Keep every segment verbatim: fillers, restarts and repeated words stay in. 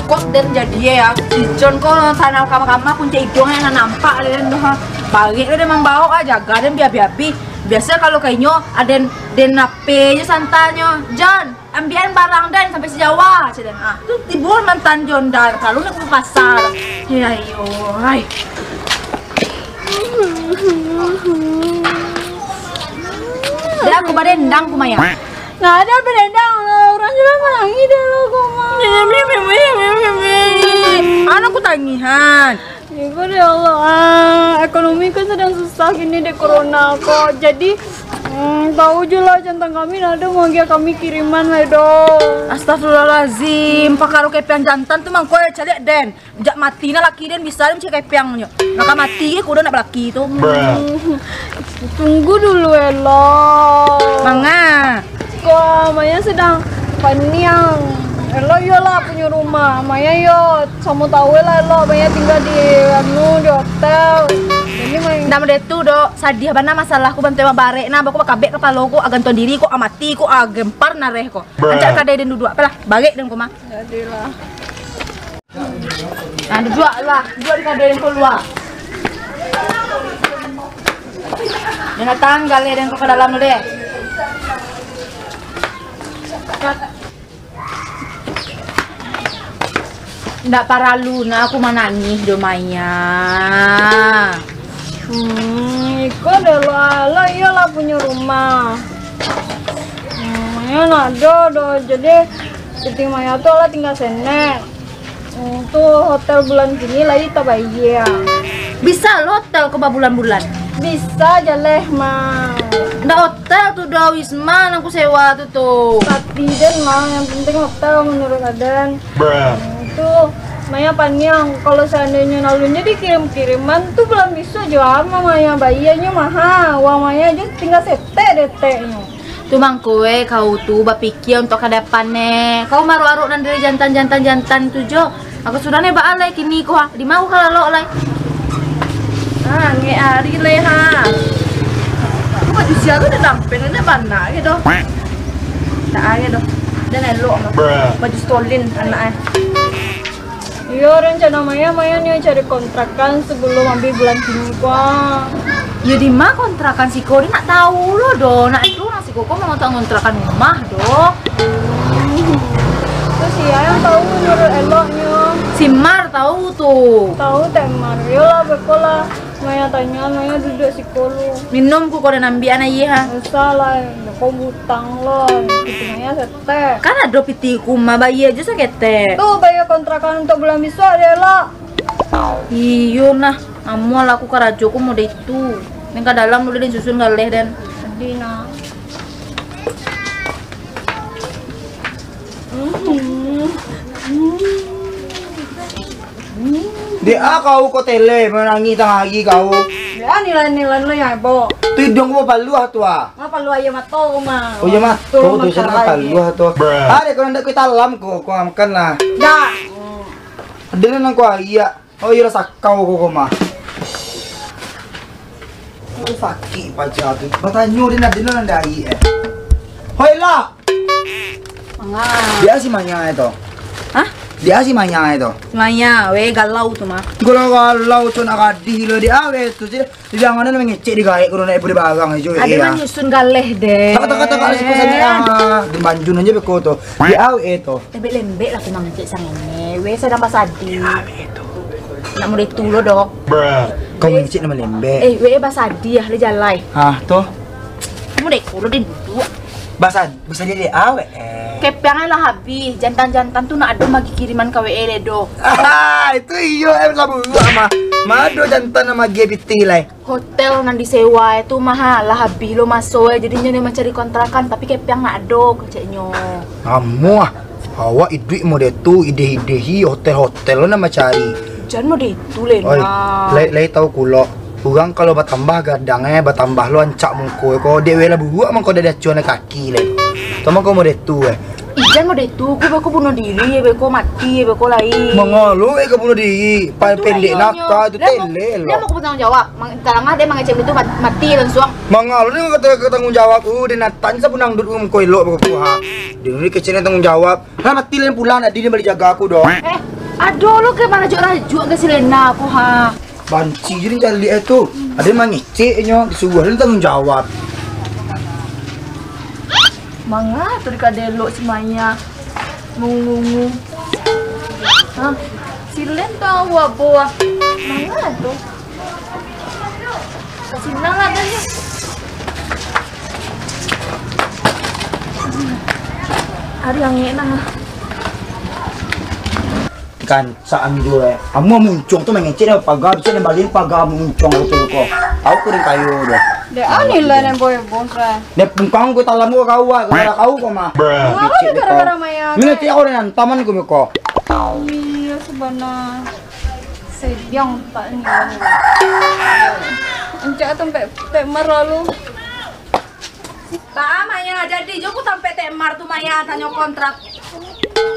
Kok den jadi, yo, si John ko tanah kama-kama, kunci iduang nan nampak den tu, ha. Barek den mambaok, ah, jaga den biabi-abi. Biaso kalau ka inyo, aden, den ape nyo santanyo. "John, ambiakan barang den sampai si Jawa," cek den. Ah, tu tibo mantan John dah, lalu nak ka pasar. Ya, iyo, ai. Dah, aku badendang, ku Maya. Nah, ada badendang lah. Urang sudah manangih dah lo, koma. Anak ku tangihan. Ibu, ya Allah, ah, ekonomi kan sedang susah gini dek corona ko. Jadi, mm, tahu je lah, jantan kami ndak ado maagiah kami kiriman lai doh. Astagfirullahalazim, pakaro kepeang jantan tu mangko caliak den. Jak mati nah laki den bisa den mancari kepeangnyo. Nak ka mati ge kudo nak balaki tu. Tunggu dulu, Ella. Manga? Ko, Maya sedang paniang. Ella iyolah punyo rumah. Maya iyo samo tahu lah, Ella. Maya tingga di, anu, di hotel. Jadi, Maya. Ndak model tu, Dok. Sadiah bana masalahku, bantuak mabarek nah. Bako bakabek kapaloku, ah, gantuang diri ko, ah, mati ko, ah, gempar nareh ko. Ancak kadai den duduak, apolah, barek den ko mah. Jadilah. Nah, duduaklah. Duduak di kadai den ko lua. Jan datang galeh den ko ka dalam tu deh. Ndak paralu nah aku manangih doh, Maya. Hmm, iko dah lah, lah iyolah punyo rumah. Hmm, Maya ndak ado doh, jadi pitih Maya tu lah tingga senek. Hmm, tu hotel bulan kini lai tabayia. Bisa lo hotel ko babulan-bulan? Bisa jaleh, Mang. Ndak hotel tu doh, Wisma nan ku sewa tu, tu. Tapi den, Mang, yang penting hotel menurut aden. Hmm, tu Maya paniang, kalau seandainyo alun jadi kirim-kiriman tu bulan bisuak jo ama Maya bayianyo maha, uang Maya jo tingga setek deteknyo. Tu mangko, eh, kau tu bapikia untuak ka dapan, eh. Kau maruak-aruak nan dari jantan-jantan-jantan tu jo. Aku sudah ne baa lai kini ko, ha. Di ma ka lalok lai? Ah, ngek ari lai, ha. Aku baju sia tu dah dampen, dah bana ke doh. Tak age doh. Dan elok lah. Baju stolin anak, eh. Iyo, rencana Maya, Maya nio cari kontrakan sebelum abih bulan kini ko. Iyo, di ma kontrakan siko? Di ndak tahu lo doh. Ndak ado urang siko ko mangontak ngontrakan rumah doh. Hmm. Tu sia yang tahu menurut eloknyo? Si Mar tahu tu. Tahu teh Mar. Iyolah, beko lah. Maya tanya, Maya duduak siko lu. Minum ku kau dah ambiak anak iye, ha? Usah lah, kau butang lah. Itu Maya setek. Kan ado pitih ku mah, bayia jo saketek. Tu bayia kontrakan untuk bulan bisuak deh lah. Iyo nah, amuah lah aku karajo ku mode itu. Neng ka dalam dulu den susun galeh den. Sedih nah. Hmm. Hmm. Dek a kau ko tele manangih tangah hari kau. Ya, nilai-nilai lu yang heboh. Tu hidung ku bapaluah tu, ah. Ma paluah aia mato, ma. Oh, aia mato tu, masalah paluah tu. Ah, dek kau ndak kita alam ko, kau makan lah. Dak. Ada lah nang kau aia. Oh, iyolah sakau ko, ko mah. Oh, sakik paja tu. Batanyo dia nak dengar dari, eh. Hoi lah. Manga. Dia si Manya itu. Hah? Dia si Manya itu. Manya, weh, galau tu mah. Galau-galau tu nak gadih lo dia, weh, tu je. Dia jangan nak mengecek di gaek kalau nak ibu dia barang aja. Ada manyusun galeh deh. Tak, tak, tak, tak, tak, tak, ah. Di Banjun aja beko tu. Dia, weh, tu. Lembek-lembek lah tu mangecek sangene. Weh, sadang basadi. Nak mode tu lo, dok. Kau mangecek nama lembek. Eh, weh, basadi lah, le jalai. Hah, tu? Mode tu lo, din duduk. Basad, basadi dek awek, eh. Kepeang lah habis. Jantan-jantan tu nak ado magi kiriman ka W E le, dok. Ah, itu iyo, eh, lah buruak mah. Mado jantan nak magi pitih lai. Hotel nan disewa tu mah, lah habih lo maso, eh. Jadinyo nio mancari kontrakan, tapi kepeang nak ado, keceknyo. Amuah, awak iduik mode tu, ideh-ideh, hotel-hotel lo nak mancari. Jan mode itu, Lena. Oi, lai, lai tau kulo. Urang kalau batambah gadang, eh, batambah lo ancak muko, eh, ko dek weh lah buruak mangko dari acuan kaki, Len. Tu mangko mode tu, eh. Ijan mode tu, ku beko bunuh diri, beko mati, beko lai. Mangalo, eh, ka bunuh diri. Pa-, pendek naka tu, tele lo. Dia mau bertanggung jawab. Mang-, talangah dia mangecek itu mat-, mati langsung. Mangalo dia kata, kata tanggung jawab. Uh, dia natanya sapu nangdut, um, ko elok beko ha. Dia ni kecil tanggung jawab. Lah mati lain pulang, nak dia balik jaga aku doh. Eh, Ado lo ka marajuak-rajuak ka si Lena ko, ha. Banci je ni caliak e tu. Ado mangecek nyo, disuruah ado tangguang jawab. Manga tu dikado elok si Maya. Ngungu-ngungu. Ha? Si Len tu awak buah. Manga tu? Ka sinan lah dah ni. Ari angek nah. Kancak anjo, eh. Amuah muncuang tu mangecek dari paga, bisa nan baliak paga muncuang tu ko. Au kurang kayo doh. Dek ani lah nan boy bos lah. Dek pungkang ko talam ko kau, ah, gara kau ko mah. Manga ko gara-gara Maya. Mangecek kau nan taman ko ko. Iyo, sabana. Sediang tak ni. Encak tu pek, pek mar lalu. Ba a, Maya, jadi jo ku tampek Tek Mar tu, Maya, tanyo kontrak.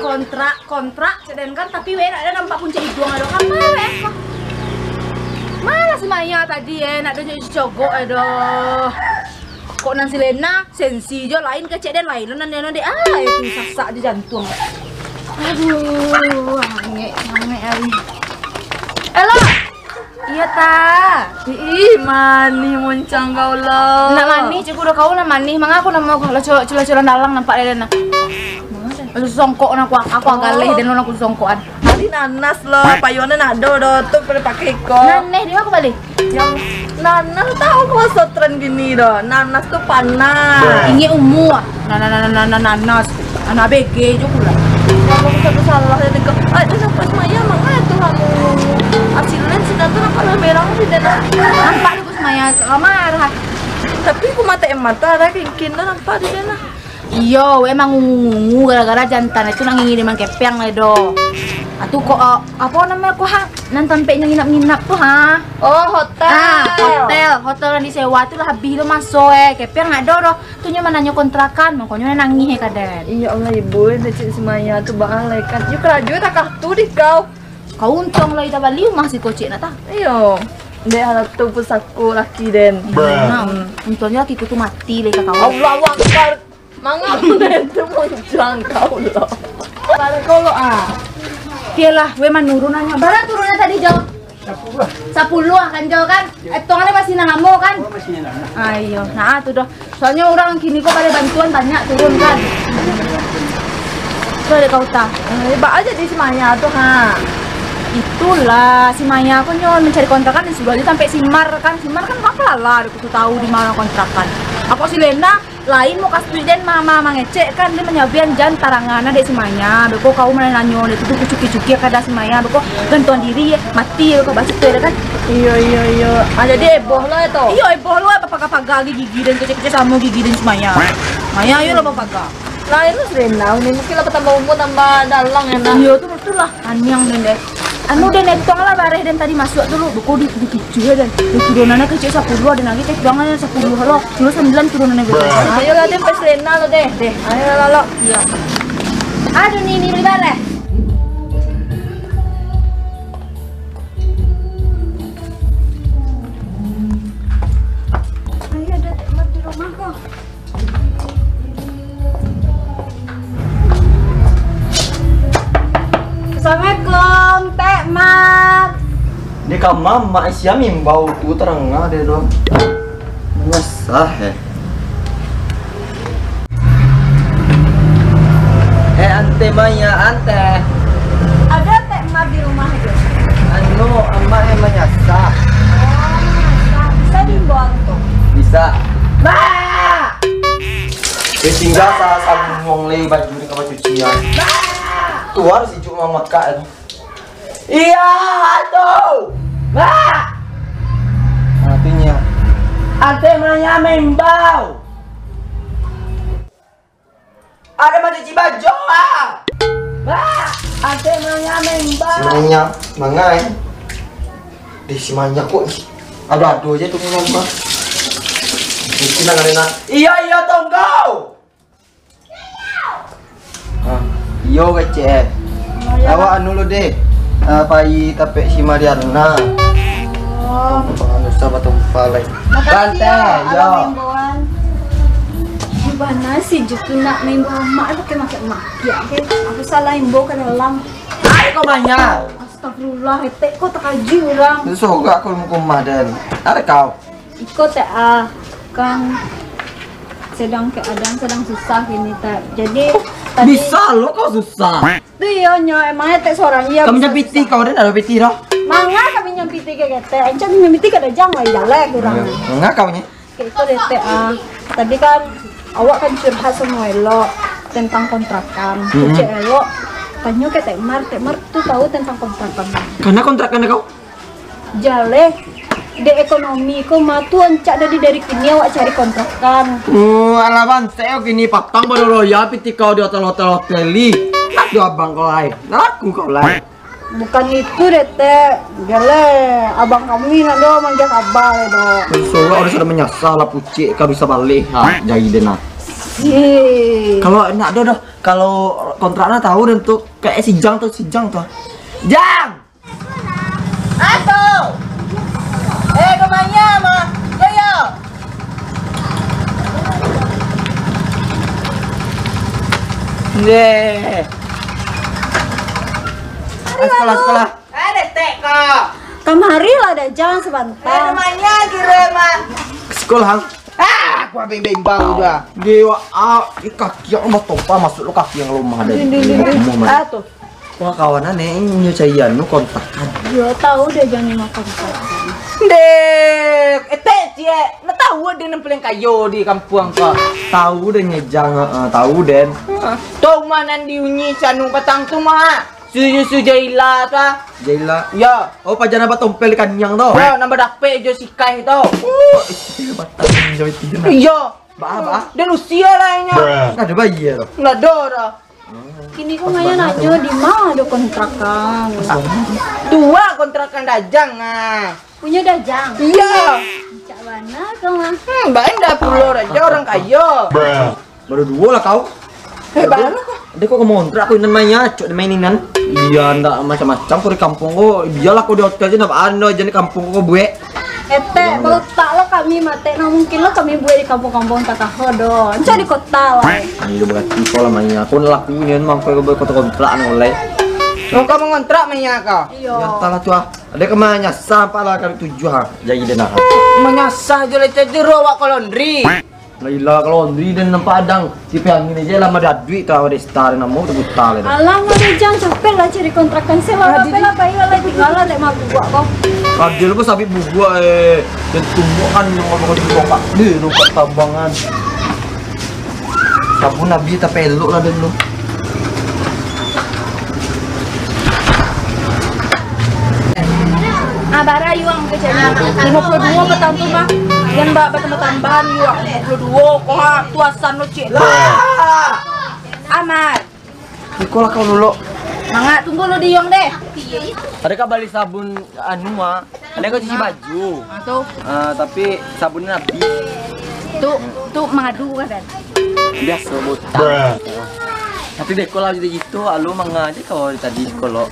Kontrak, kontrak, cek den kan, tapi weh, nak den nampak puncak iduang ado. Apa weh? Malas Maya tadi, eh, nak den cogok ado. Kok nan si Lena, sensi jo, lain kecek den, lain nan den dek. Ah, itu sasak di jantung. Aduh, angek, angek ari. Elok. Iyo ta. Ih, manih muncang kau lo. Nak manih, cukup dah kau lah manih. Manga aku namo kau lah culo-culo dalang nampak dari nah. Songkok nak aku, aku agaleh dan lo aku songkokan. Tadi nanas lo, payuannya nak do do tu pada pakai ko. Naneh dia aku balik. Yang nanas tahu kau so tren gini do. Nanas tu panas. Ingek umua. Nah, nah, nah, nah, nah, nah, nanas. Anak B G jo pulang. Kalau satu salah jadi kau, ah, itu nampak semaya manga tu kamu. Asilan sinan tu nampak lah merah tu dan nampak tu semaya kamar. Tapi ku mata emang tu ada kinkin tu nampak di sana. Iyo, emang ngungu-ngungu gara-gara jantan itu nang ingin mangkepeng le do. Atu kok, eh, apa nama ko ha? Nan tampeknya nginap-nginap tu ha? Oh, hotel. Ah, hotel. Hotel yang disewa tu lah habis lo maso eh. Kepeng nak do do. Tu nyo mananyo kontrakan, makonyo nangih e kaden. Iyo Allah, ibu, eh, cik si Maya tu baalai kan. Yo karajo takah tu di kau. Kau untung lah ita bali rumah si kocik nak ta. Iyo. Dek hal tu pusako laki den. Nah, untungnyo laki ku tu mati lah ita kau. Allahu Akbar. Manga den tu muncuang kau lo. Bar kau lo ah. Pialah, we manurun anyo. Bara turunnya tadi jauh. Sapuluah kan, Jo, kan? Etong ada masih nan lamo, kan? Oh, masih nan lamo. Ah, iyo. Nah, tu doh. Soalnya orang kini ko pada bantuan banyak turun, kan? Tu ada kau utang. Eh, ba aja di si Maya tu, ha. Itulah, si Maya ko nyo mencari kontrakan, disuruh aja sampai si Mar, kan? Si Mar kan apa lah, aku tu tahu di mana kontrakan. Apa si Lena? Lain muka stuit den ma-, ma-, mangecek kan, den manyabian jan tarangan dek si Maya. Beko kau mananyo dek tu, tu cuki-cuki kada si Maya. Beko gantuan diri, mati beko bacik tu kan. Iyo, iyo, iyo. Ah, jadi eboh lo itu. Iyo, eboh lo, apa paga-paga gigi den, kecek-kecek samo gigi den si Maya. Maya, iyo lo paga. Lain lo si Lena, ni mungkin lah tambah umur, tambah dalang ya, nah. Iyo, tu betul lah. Aniang den deh. Anu den, etong lah bareh den tadi masuak tu lo. Beko di, di kicu ya den. Di turunannya kecil sapuluah, ada lagi cek bangan sapuluah lo. Cuma sambilan turunannya beko. Ayo lah den, pas Lena lo deh. Deh, ayo lah lo. Iya. Aduh, ni, ni beli bareh. Ayo, ada Tek Mar di rumah ko. Assalamualaikum, Tek Mar. Di kamar mak sia mimbau tu tarang deh doh. Manyasah, eh. Eh, ante Maya, ante. Ada Tek Mar di rumah tu? Anu, amak yang manyasah. Oh, manyasah. Bisa diimbau tu? Bisa. Mak! Eh, tinggal sa-, sabun wong lei baju di kamar cucian. Mak! Tuar sijuk mamakak tu. Iya, tu. Mak! Artinya, ante Maya mimbau. Ada mancuci baju, ah. Bah, ante Maya mimbau. Si Maya, manga, eh? Di si Maya kok, ih. Ado-ado aja tu ngomong, bah. Mungkin nak ada nak. Iyo, iyo, tunggu. Ah, iyo, kecek. Awak anu lo deh. Ah, pai tapek si Mariana. Oh. Tumpah, usah batumpah lai. Makasih. Santai, yo. Abang Imbauan. Bana si Jut tu nak maimbau amak pakai makiak-makiak ke. Aku salah imbau ka dalam. Ai, kau banyak. Astagfirullah, etek kau takajik urang. Sogak kau muko mah den. Ada kau. Iko, Tek, ah, kan sedang keadaan sedang susah kini, Tek. Jadi, tadi bisa lo kau susah. Tu iyo nyo, emang Etek sorang iyo. Kami bisa nyampiti susah. Kau den, ada piti doh. Manga kami nyampiti ke Etek? Encak nyampiti kada jang lai jaleh urang. Manga kau nyi? Kayak itu deh, Tek, ah. Tadi kan awak kan curhat sama Elok tentang kontrakan. Mm-mm. Kecek Elok tanyo ke Tek Mar, Tek Mar tu tahu tentang kontrakan. Karena kontrakan kau? Jaleh, dek ekonomi ko mah tu ancak dari, dari kini awak cari kontrakan. Oh, alah bansek kau kini patang baru royal piti kau di hotel-hotel hoteli. Aduh abang kau lai. Laku kau lai. Bukan itu deh, Tek. Jaleh, abang kami nak do manggil kabar do. Soalnya orang sudah menyasah lah pucik kau bisa balik ha, jadi deh nah. Kalau nak do dah, kalau kontraknya tahu dan tu kayak si Jang tu, si Jang tu. Jang! Ato! Eh, kemana, mah? Yo, yo. Deh. Sekolah, sekolah. Eh, detek kau. Kamari lah, dah jangan sebentar. Eh, kemana kira, mah? Sekolah. Ah, aku habis bimbang udah. Dewa, ah, kaki yang mau tumpah masuk lo kaki yang lemah dari. Ato. Wah, kawan aneh, inyo cari anu kontrakan. Yo, tahu deh jangan makan kontrakan. Dek, etek ciek, nak tahu deh nan paling kayo di kampuang ko. Tahu deh nyejang, heeh, tahu den. Heeh. Tu mah nan diunyi canu patang tu mah. Susu Jaila tu ah. Jaila. Ya. Oh, pajan apa tompel di kanyang tu? Ya, nambah dapek jo sikai tu. Oh, isi batang jawai tidur. Iya. Ba, ba. Dan usia lah inyo. Ada bayi ya tu. Nggak ada dah. Kini ko Maya nanyo di ma ado kontrakan. Dua kontrakan Dajang ah. Punyo Dajang? Iya. Cak bana ko mah. Hmm, baen dah pulo raja orang kayo. Baru duo lah kau. Eh, baru kau. Dia kok ngontrak aku inan Maya, cok di main inan. Iya, ndak macam-macam kau di kampung kau. Biarlah kau di hotel je, ndak ando aja di kampung kau buek. Etek, bautak lo kami matek, nah mungkin lo kami buek di kampung-kampung tak tahu doh. Encak di kota lah. Iya, berarti kau lah Maya. Kau nak laku ni memang kau buek kota kontrak ni oleh. Kau mau ngontrak Maya kau? Iya. Ya, entahlah tu ah. Ada kemana nyasar apa lah kali tujuh ha. Jadi dia nak. Menyasar je lah cak jero awak ke laundry. Lah ilah kalau laundry dan nampak adang. Si Pelangi ni je lah ada duit tu awak desta namo tu buta lah. Alah, mah Dajang, capek lah cari kontrakan. Saya lah, capek lah, baik lah, tinggal lah, tak mabuk kau. Adil pun sabit bubuak eh. Dan tumbuhan yang orang di kokak. Dia rokat tabangan. Sabun habis tapi elok lah dulu. Ah, bara yuang keceknyo. Limo puluah duo patang tu mah. Yang ba batambah-tambahan yuang. Limo puluah duo, koha, tu asan lo cek. Amat. Iko lah kau dulu. Manga, tunggu lo di yuang deh. Ada kau bali sabun anu mah. Ada kau cuci baju. Ah, tu. Ah, tapi sabunnya habis. Tu, tu mangadu kan? Biasa botak. Tapi beko lah gitu-gitu, alu manga aja kau tadi sekolah.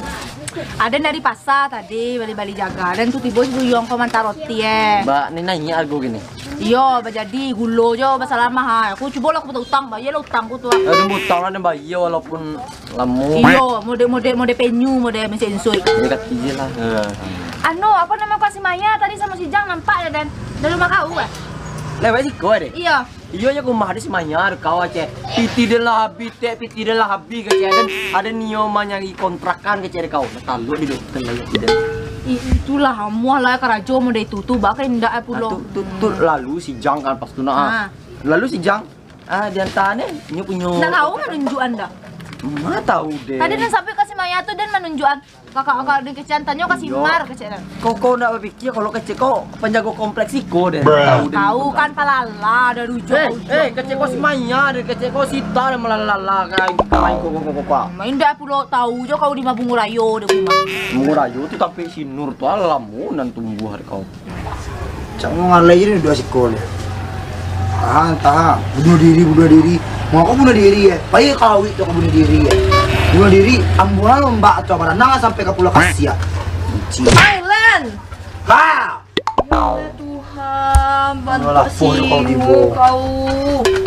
Ada dari pasar tadi bali-bali jaga dan tu tibo si Buyuang kau mantar roti eh. Ba, ni naik harga gini. Iyo, bajadi gulo jo basalamah ha. Aku cubo lah aku minta utang, bayar lah utang ku tu ah. Ada utang lah dan bayar walaupun lamo. Iyo, mode-mode mode penyu, mode mesin suik. Dia kaki je lah. Anu, apa nama kau si Maya tadi sama si Jang nampak ya dan dari rumah kau eh? Lewat siko deh. Iyo. Iyo, ya rumah ada si Maya ada kau aceh. Piti dia lah habis tek, piti dia lah habis kecek dan ada nio manyari kontrakan kecek ada kau. Taluk di dokter lah ya tidak. Itulah amuah lah karajo mode itu tu, bahkan indak eh pulo. Tu, tu, tu lalu si Jang kan pas tu nak. Ah. Lalu si Jang Ah, di antara ni, nyo punyo. Nak tahu manunjuk anda? Ma tahu deh. Tadi nan sampai ka si Maya tu dan manunjuk an. Kakak-kakak dan kecek an tanyo ka si Mar kecek an. Kau kau ndak berpikir kalau kecek kau penjago kompleks iko deh. Tahu deh. Tahu kan palala ada rujuk. Eh, eh, kecek kau si Maya deh, kecek kau si Ta deh malala kan. Kau kau kau kau. Main dah pulo tahu jo kau di ma Bungo Rayo deh rumah. Bungo Rayo tu tapi si Nur tu alam nan tumbuh deh kau. Cak mau ngalai je ni dua siko ni. Tahan, tahan. Bunuh diri, bunuh diri. Mau aku bunuh diri ya? Pai kawit tu aku bunuh diri ya. Bunuh diri, ambulan lembak atau apa. Nah, sampai ke Pulau Kasia. Benci. Thailand. Ha! Ya Allah Tuhan, bantu sinu kau.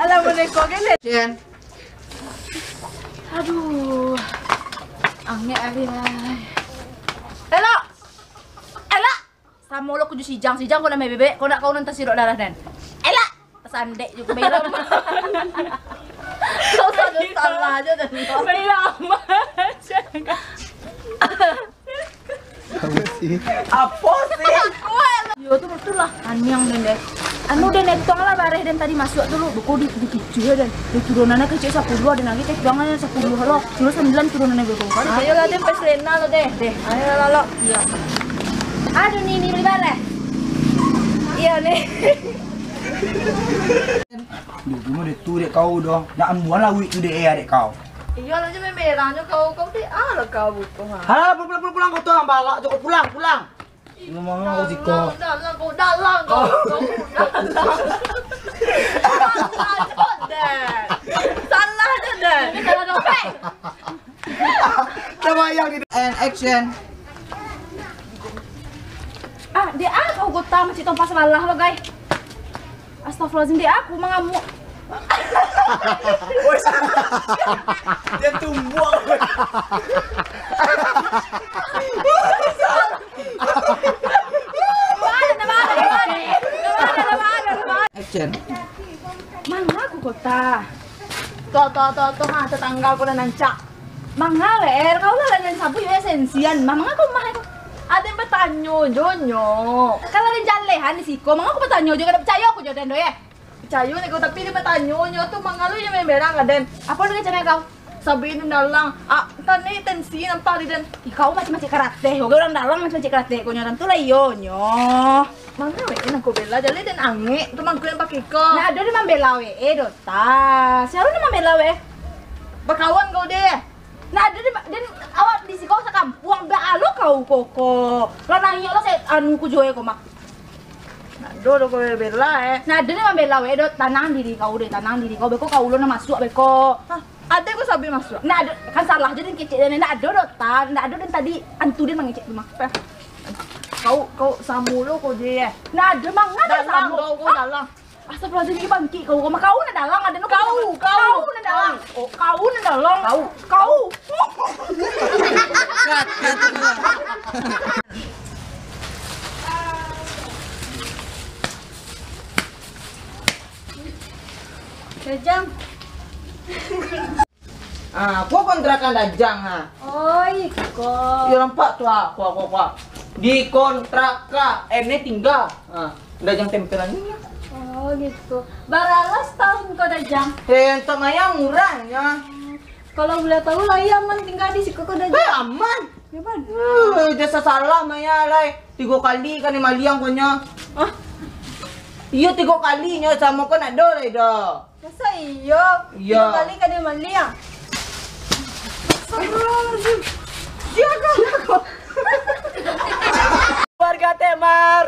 Alah, boneko gini. Dian. Aduh. Angek ari lai. Elok. Elok. Samo lo kuju sijang, sijang ko namo bebek, ko nak kau nan tasirok darah den. Elok. Sandek jugo bailam. Kau sado salah aja dan. Bailam. Apo sih? Yo tu betul lah. Aniang den deh. Anu den, tuang lah bareh den tadi masuak tu lu. Buku di, di kicu ya den. Di turunan kecil sapuluah, den lagi teh tuang aja sapuluah lo. Cuma sambilan turunan beko. Ayo lah den, pes Lena lo deh. Deh. Ayo lah lo. Iya. Aduh ni, ni beli bareh. Iya nih. Duh, cuma deh tu dek kau doh. Nak ambuan lah wik tu dek eh dek kau. Iyo lah, je memerah nyo kau, kau ti ah lah kau butuh, ha. Ha, pulang, pulang, pulang, pulang, kau tu, ha, balak jo kau, pulang, pulang. Ngomong kau siko. Dalang, dalang, kau dalang, kau, kau dalang. Salah je, Den. Salah je, Den. Ini salah dompet. Tabayang di And action. Ah, dek ah, kau gota macik tompa sabalah lo, gai. Astagfirullahaladzim, dek aku mangamuk. Woi, dia tumbuang. Action. Manga ku kota. Tuh, tuh, tuh, tuh, ha, tetangga ku lah nancak. Manga W R, kau lah nan sabuik W R sensian. Manga kau mah itu. Ada yang bertanyo, jo nyo. Kalau ada jalehan di siko, manga aku bertanyo jo, kada percaya aku jo, Den, doh, ya. Picayo ni kau, tapi dia batanyo nyo tu, manga lu yang main berang lah, Den. Apo lu kecana kau? Sabi ni dalang. Ah, tadi tensi nampak di, Den. Ih, kau macam-macam karate. Oke, urang dalang macam-macam karate. Kau nyo tu lah iyo nyo. Manga weh, nak kau bela, jaleh, Den, angek. Tu mangko yang pakai kau. Nah, ado di mambela weh, eh, Dota. Siapa ni mambela weh? Bakawan kau deh. Nah, ado di, Den, awak di siko sakampuang, ba alo kau koko. Lah naiak lah se-, anu ku jo e ko mah. Nah, do, do ko bela, eh. Nah, ado ni mambela weh, do, tanang diri kau deh, tanang diri kau. Beko kau lo nak masuak, beko. Hah? Ado ko sabi masuak? Nah, ado, kan salah je, Den, kecek, Den. Nah, ado, do, tan, nah, ado, Den, tadi antu, Den, mangecek tu mah. Kau, kau samo lo ko je, eh. Nah, ado manga, Den, dalang samo. Kau, kau dalang. Astagfirullahaladzim, ini bangkit kau. Kau, kau nak dalang, ada nak kau, kau. Kau nak dalang. Oh, kau nak dalang. Kau. Kau. Kejam. Ah, ko kontrakan Dajang, ha. Oh, iko. Iyo, nampak tu, ha. Ko, ko, ko. Di kontrakan, eh, ni tingga. Ha, Dajang tempelan ni, ya. Oh, gitu. Bara lah satahun ko, Dajang? Eh, untuk Maya murah, ya. Kalau boleh tahu lah, iya aman tinggal di siko ko, Dajang? Eh, aman. Ya, mana? Eh, jasa salah, Maya, lai. Tigo kali kan maliang ko nyo. Hah? Iyo, tigo kali nyo samo ko nak do, lai, do. Masa iyo? Iyo. Tigo kali ka dia maliang? Astagfirullahaladzim. Sia ko? Warga Temar.